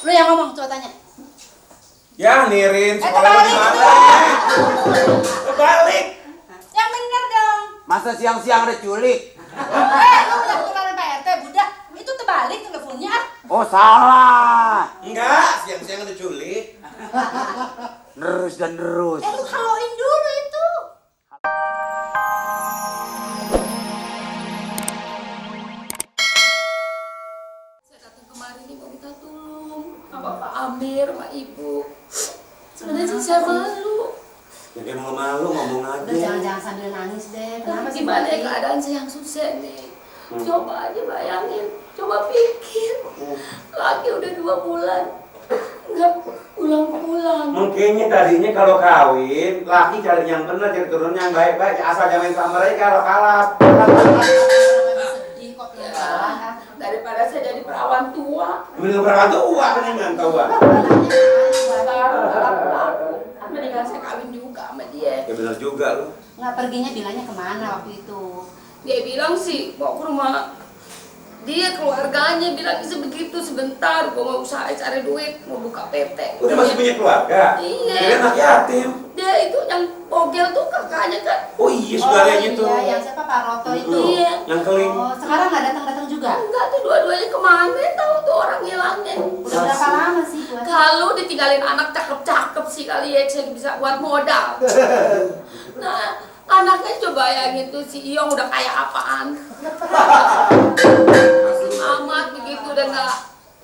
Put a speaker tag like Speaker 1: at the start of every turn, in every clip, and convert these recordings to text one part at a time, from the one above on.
Speaker 1: Lu yang ngomong, coba tanya.
Speaker 2: Ya, Nirin, sekolah di mana? Kebalik.
Speaker 1: Yang bener dong.
Speaker 3: Masa siang-siang ada culik?
Speaker 1: Lu udah ketularan Pak RT, budak. Itu terbalik teleponnya.
Speaker 3: Oh salah.
Speaker 2: Enggak, siang-siang ada culik.
Speaker 3: Terus dan terus.
Speaker 1: Lu haloin dulu itu.
Speaker 4: Saya datang kemari nih mau minta tolong sama Pak Amir, sama Ibu. Sebenarnya sih saya malu.
Speaker 2: Jadi malu-malu ngomong aja.
Speaker 1: Udah jangan sambil nangis deh. Kenapa sih?
Speaker 4: Gimana ya keadaan saya yang susah nih? Coba aja bayangin, coba pikir. Laki udah 2 bulan, nggak pulang-pulang.
Speaker 2: Mungkinnya tadinya kalau kawin, laki cari yang benar, cari turun yang baik-baik. Asal jangan sama mereka kalau kalap.
Speaker 1: Sedih kok
Speaker 4: Ya,
Speaker 1: ya.
Speaker 4: daripada saya jadi perawan tua.
Speaker 2: Bener berapa tuh uang kan tahu bang?
Speaker 4: Mendingan saya kawin juga sama dia.
Speaker 2: Ya benar juga loh.
Speaker 1: Nggak perginya bilangnya kemana waktu itu?
Speaker 4: Dia bilang sih mau ke rumah dia, keluarganya bilang sih begitu, sebentar gua mau usaha cari duit, mau buka PT.
Speaker 2: Udah masih punya keluarga?
Speaker 4: Iya.
Speaker 2: Dia anak yatim.
Speaker 4: Dia itu yang pogel tuh kakaknya kan.
Speaker 2: Oh iya, saudaranya itu.
Speaker 1: Iya, yang siapa Pak Roto itu?
Speaker 4: Iya.
Speaker 2: Yang keling.
Speaker 1: Oh, sekarang nggak datang-datang juga?
Speaker 4: Enggak tuh, dua-duanya kemana tahu tuh orang hilangnya.
Speaker 1: Udah berapa lama sih buat?
Speaker 4: Kalau ditinggalin anak cakep-cakep sih kali ya, saya bisa buat modal. Nah, anaknya coba bayangin tuh si Iyong udah kayak apaan. Masih amat begitu udah nggak,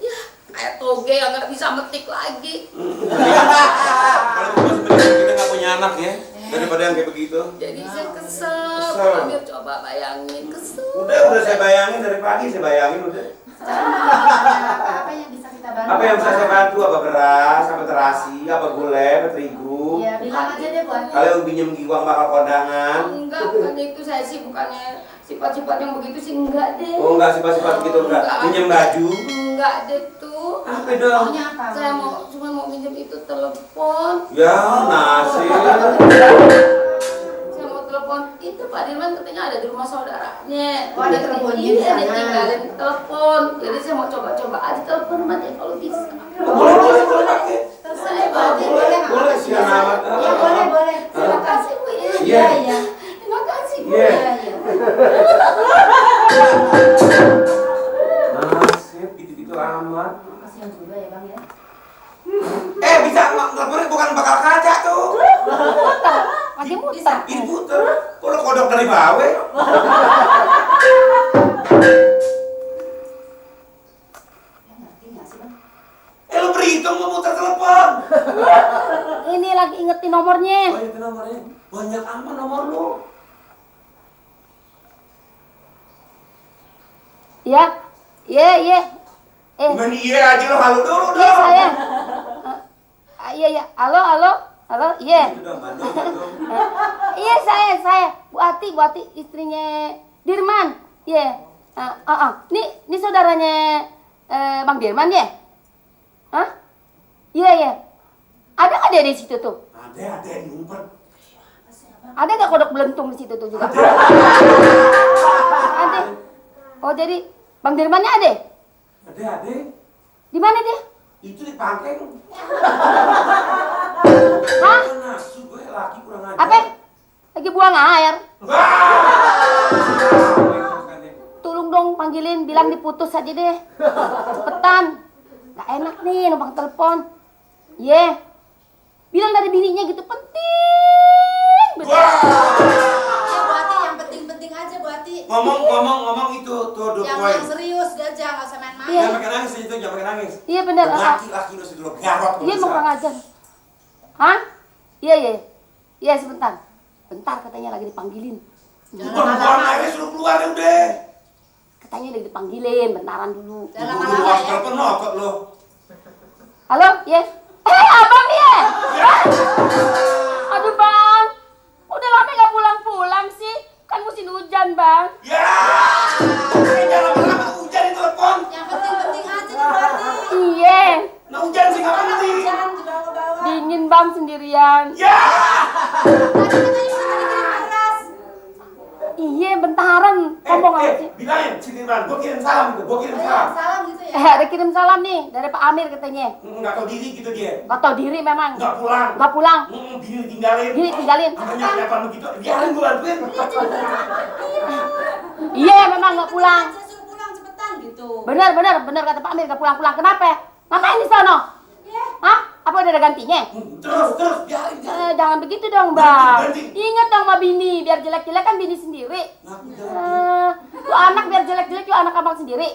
Speaker 4: ya kayak toge yang nggak bisa metik lagi.
Speaker 2: Kalau sebenarnya kita nggak punya anak ya, daripada yang kayak begitu.
Speaker 4: Jadi saya kesel.
Speaker 2: Kesel.
Speaker 4: Amir coba bayangin, kesel.
Speaker 2: Udah saya bayangin dari pagi saya bayangin udah.
Speaker 1: Apa yang bisa kita bantu?
Speaker 2: Apa yang bisa saya bantu? Apa beras, apa terasi, apa gulai, apa terigu?
Speaker 1: Iya, bilang aja deh buat.
Speaker 2: Kalau pinjam uang bakal kondangan.
Speaker 4: Enggak, bukan itu, saya sih bukannya sifat-sifat yang begitu sih, enggak deh.
Speaker 2: Oh enggak sifat-sifat gitu enggak. Pinjam baju.
Speaker 4: Enggak deh tuh.
Speaker 2: Apa dong?
Speaker 1: Maunya apa?
Speaker 4: Saya cuma mau minjem itu telepon.
Speaker 2: Ya nasib.
Speaker 4: Saya mau telepon itu Pak Dirman, katanya ada di rumah saudaranya.
Speaker 1: Oh, ada teleponnya di
Speaker 4: Iya,
Speaker 1: sana.
Speaker 4: ditinggalin telepon. Jadi saya mau coba-coba aja telepon sama dia kalau bisa.
Speaker 2: Boleh pakai.
Speaker 4: Saya
Speaker 2: Boleh, boleh sih anak.
Speaker 1: Iya, boleh.
Speaker 4: Terima kasih Bu ya.
Speaker 2: Iya.
Speaker 1: Iya.
Speaker 4: Terima kasih Bu.
Speaker 2: Iya.
Speaker 1: Iya.
Speaker 2: Nasib gitu-gitu amat.
Speaker 1: Kasihan juga ya Bang ya.
Speaker 2: Bisa teleponnya bukan bakal kaca tuh.
Speaker 4: Lagi
Speaker 1: Bisa.
Speaker 4: muter.
Speaker 2: Ini puter. Kalau kodok dari bawe.
Speaker 1: Ngerti nggak sih Bang?
Speaker 2: Lu berhitung mau muter telepon.
Speaker 4: Ini lagi ingetin nomornya.
Speaker 2: Oh itu nomornya. Banyak amat nomor lu.
Speaker 4: Ya. Iya.
Speaker 2: Bukan iya aja lo halu dulu dong.
Speaker 4: Iya saya. Iya. Halo. Iya.
Speaker 2: Itu dong, bantu.
Speaker 4: Iya saya. Bu Ati istrinya Dirman. Iya. Ini saudaranya Bang Dirman ya? Hah? Iya. Ada nggak dia di situ tuh?
Speaker 2: Ada yang ngumpet.
Speaker 4: Ada nggak kodok belentung di situ tuh juga? Ada. Oh jadi Bang Dirmannya ada?
Speaker 2: Ada.
Speaker 4: Di mana dia?
Speaker 2: Itu dipakai.
Speaker 4: Hah?
Speaker 2: Nafsu gue laki kurang ajar.
Speaker 4: Apa? Lagi buang air. Tolong dong panggilin, bilang diputus aja deh. Cepetan. Gak enak nih numpang telepon. Iya. Bilang dari bininya gitu, penting betul.
Speaker 1: Ya Bu Ati, yang penting-penting aja Bu Ati.
Speaker 2: Ngomong itu tuh the
Speaker 1: Yang
Speaker 2: point.
Speaker 1: serius gajah, nggak usah main-main.
Speaker 4: Iya.
Speaker 2: Jangan pakai nangis itu, jangan pakai nangis.
Speaker 4: Iya bener.
Speaker 2: Laki-laki lu sudah garot.
Speaker 4: Iya mau kurang ajar. Hah? Iya sebentar. Bentar katanya lagi dipanggilin.
Speaker 2: Buang airnya suruh keluar ya udah.
Speaker 4: Katanya lagi dipanggilin, bentaran dulu.
Speaker 1: Jangan
Speaker 2: Lu
Speaker 1: lama-lama ya.
Speaker 2: telepon notot lo.
Speaker 4: Halo, iya. Abang ya? Aduh bang, udah lama gak pulang-pulang sih. Kan musim hujan bang.
Speaker 2: Ya. Jangan lama-lama hujan di telepon.
Speaker 1: Yang penting-penting aja nih Bu Ati.
Speaker 4: Iya,
Speaker 2: Nah hujan sih nggak penting.
Speaker 1: Jangan dibawa-bawa.
Speaker 4: dingin bang sendirian.
Speaker 2: Ya.
Speaker 1: Tadi katanya bisa dikirim beras.
Speaker 4: Iya, bentaran. Ngomong apa sih?
Speaker 2: Bilangin, sini Bang, gua kirim salam gitu, gua kirim salam.
Speaker 1: Salam gitu ya.
Speaker 4: Ada kirim salam nih dari Pak Amir katanya.
Speaker 2: Nggak tahu diri gitu dia.
Speaker 4: Gak tau diri memang.
Speaker 2: Nggak pulang.
Speaker 4: Gak pulang.
Speaker 2: Bini tinggalin.
Speaker 4: Bini tinggalin.
Speaker 2: Makanya nyapa begitu. Biarin gue bantuin.
Speaker 4: Iya memang gak pulang.
Speaker 1: Saya suruh pulang cepetan gitu.
Speaker 4: Bener kata Pak Amir gak pulang-pulang. Kenapa? Ngapain di sana?
Speaker 1: Ya.
Speaker 4: Hah? Apa udah ada gantinya?
Speaker 2: Terus biarin.
Speaker 4: Jangan begitu dong bang.
Speaker 2: Ganti.
Speaker 4: Ingat dong sama bini. Biar jelek-jelek kan bini sendiri. Lu anak biar jelek-jelek lu anak abang sendiri.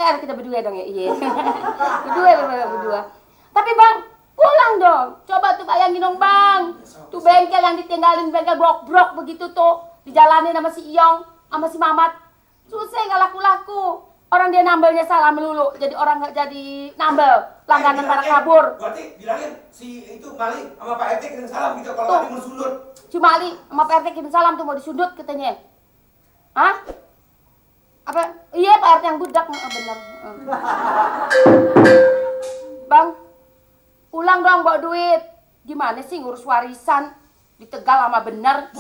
Speaker 4: Ada kita berdua dong ya. Iya. berdua. Tapi bang, pulang dong. Coba tuh bayangin dong bang. Tuh bengkel yang ditinggalin, bengkel brok-brok begitu tuh. Dijalanin sama si Iyong, sama si Mamat. Susah gak laku-laku. Orang dia nambelnya salah melulu. Jadi orang gak jadi nambel. Langganan pada kabur.
Speaker 2: Berarti bilangin si itu Mali sama Pak RT kirim salam gitu kalau
Speaker 4: Tuh.
Speaker 2: Mali mau sundut.
Speaker 4: Cuma Ali sama Pak RT kirim salam tuh mau disundut katanya. Hah? Apa? Iya Pak RT yang budak. Bener. Bang, pulang dong bawa duit. Gimana sih ngurus warisan di Tegal sama bener?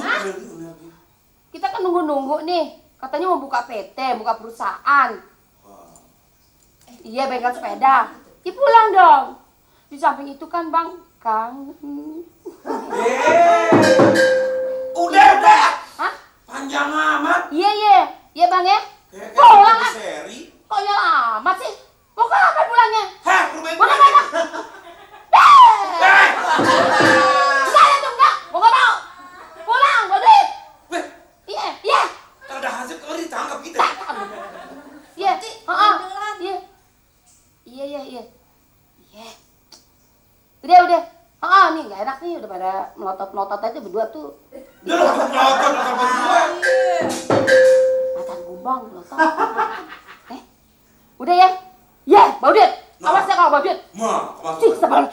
Speaker 4: Kita kan nunggu-nunggu nih. Katanya mau buka PT, buka perusahaan. Iya bengkel sepeda. Ya pulang dong. Di samping itu kan bang, kangen.
Speaker 2: Udah.
Speaker 4: Hah?
Speaker 2: Panjang amat.
Speaker 4: Iya bang ya.
Speaker 2: Kayak
Speaker 4: Pulang lah.
Speaker 2: seri.
Speaker 4: Kok ya lama sih? Mau kapan pulangnya?
Speaker 2: Hah, rumah
Speaker 4: Mau
Speaker 2: gue.
Speaker 4: kemana? Saya tuh enggak, mau nggak mau. Pulang, bawa duit.
Speaker 2: Weh,
Speaker 4: Iya.
Speaker 2: ada hasil kalau ditangkap kita.
Speaker 4: Iya. Heeh. Iya. Udah. Nih nggak enak nih, udah pada melotot aja berdua tuh.
Speaker 2: Udah lo nonton sama gue.
Speaker 4: Macan kumbang melotot. Udah ya. Iya, bawa duit. Awas ya kalau bawa duit. Cih, sebel.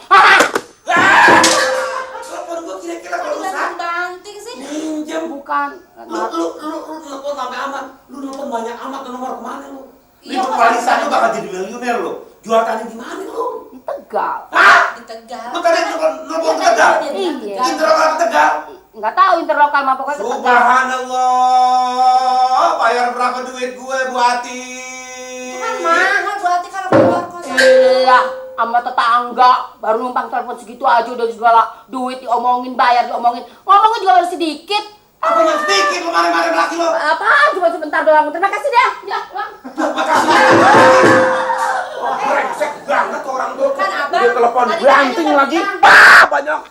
Speaker 2: Telepon gue kira-kira kalau
Speaker 1: Kok
Speaker 2: rusak.
Speaker 1: banting sih?
Speaker 2: Minjem.
Speaker 4: Bukan.
Speaker 2: Lu telepon sampai amat. Lu telepon banyak amat ke nomor kemana lu?
Speaker 1: Iya,
Speaker 2: Itu
Speaker 1: kok
Speaker 2: warisan
Speaker 1: sampai
Speaker 2: lu bakal jadi miliuner lu. Jual tanah di mana lu?
Speaker 4: Di Tegal.
Speaker 2: Hah?
Speaker 1: Di Tegal.
Speaker 2: Lu tadi nelpon ke Tegal?
Speaker 4: Iya.
Speaker 2: Interlokal ke Tegal?
Speaker 4: Nggak tahu interlokal mah pokoknya ke Tegal.
Speaker 2: Subhanallah. Bayar berapa duit gue Bu Ati?
Speaker 1: Kan mahal berarti kalau keluar kota.
Speaker 4: Iya, sama tetangga baru numpang telepon segitu aja udah segala duit diomongin, bayar diomongin. Ngomongnya juga baru sedikit.
Speaker 2: Apa yang sedikit lu mari-mari laki lu?
Speaker 4: Apaan cuma sebentar doang. Terima kasih dah. Ya, pulang.
Speaker 2: Makasih. Oh, brengsek banget orang tuh.
Speaker 1: Kan abang.
Speaker 2: Dia telepon
Speaker 1: tadi
Speaker 2: banting
Speaker 1: kan
Speaker 2: lagi.
Speaker 1: bilang.
Speaker 2: Wah, banyak.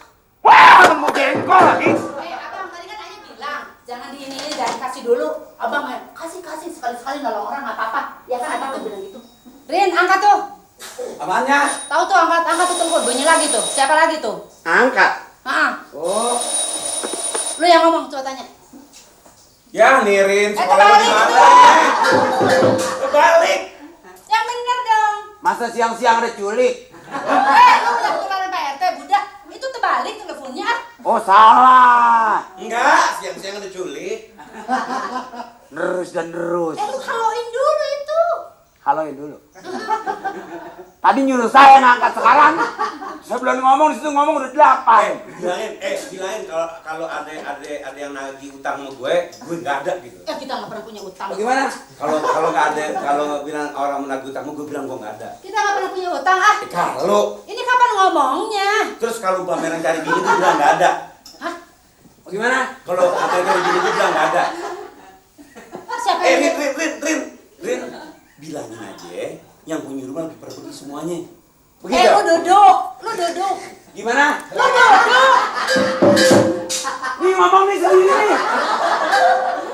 Speaker 2: Wah, mau jengkol lagi.
Speaker 1: Abang tadi kan Ayah bilang jangan di ini jangan kasih dulu. Abang kasih sekali-sekali nolong orang nggak apa-apa. Ya kan abang tuh bilang gitu. Rin, angkat tuh.
Speaker 2: Apanya?
Speaker 1: Tahu tuh angkat tuh telepon. Bunyi lagi tuh. Siapa lagi tuh?
Speaker 2: Angkat.
Speaker 1: Oh. Lu yang ngomong coba tanya.
Speaker 2: Ya, Nirin, sekolah
Speaker 1: terbalik.
Speaker 2: di mana? Kebalik.
Speaker 1: Yang bener dong.
Speaker 3: Masa siang-siang ada culik?
Speaker 1: Lu udah ketularan Pak RT, budak. Itu terbalik teleponnya.
Speaker 3: Oh salah.
Speaker 2: Enggak, siang-siang ada culik.
Speaker 3: Nerus dan nerus.
Speaker 1: Lu haloin dulu itu.
Speaker 3: Haloin dulu. Tadi nyuruh saya ngangkat sekarang. Saya belum ngomong di situ ngomong udah 8.
Speaker 2: Bilangin kalau ada yang nagih utang sama gue nggak ada gitu.
Speaker 1: Ya kita nggak pernah punya utang.
Speaker 3: Bagaimana?
Speaker 2: Kalau nggak ada, kalau bilang orang menagih utang gue bilang gue nggak ada.
Speaker 1: Kita nggak pernah punya utang ah.
Speaker 2: Kalau
Speaker 1: Ini kapan ngomongnya?
Speaker 2: terus kalau pameran cari bini gue bilang nggak ada.
Speaker 1: Hah?
Speaker 3: Bagaimana?
Speaker 2: Kalau pameran cari bini gue bilang nggak ada.
Speaker 1: Siapa yang
Speaker 2: Rin, bilangin aja yang punya rumah lagi pada pergi semuanya.
Speaker 1: lu duduk.
Speaker 3: Gimana?
Speaker 1: Lu duduk.
Speaker 3: Nih ngomong nih sendiri nih.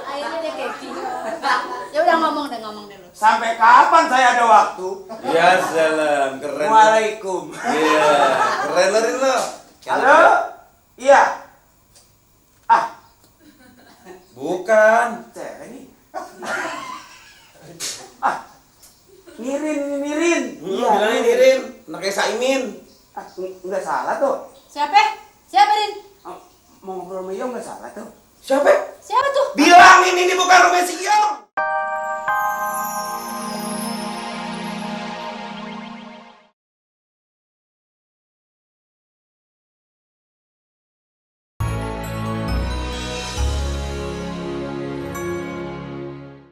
Speaker 1: Akhirnya dia keki. Ya udah ngomong dulu.
Speaker 3: Sampai kapan saya ada waktu?
Speaker 2: Ya salam, keren.
Speaker 3: Waalaikum.
Speaker 2: Iya, keren lo Rin lo.
Speaker 3: Halo? Iya.
Speaker 2: Bukan.
Speaker 3: Cewek nih. Nirin.
Speaker 2: Bilangin Nirin, anaknya Saimin.
Speaker 3: Nggak salah tuh.
Speaker 1: Siapa? Siapa Rin?
Speaker 3: Mau ngobrol sama Iyo nggak salah tuh.
Speaker 2: Siapa?
Speaker 1: Siapa tuh?
Speaker 2: Bilangin ini bukan rumah si Yong.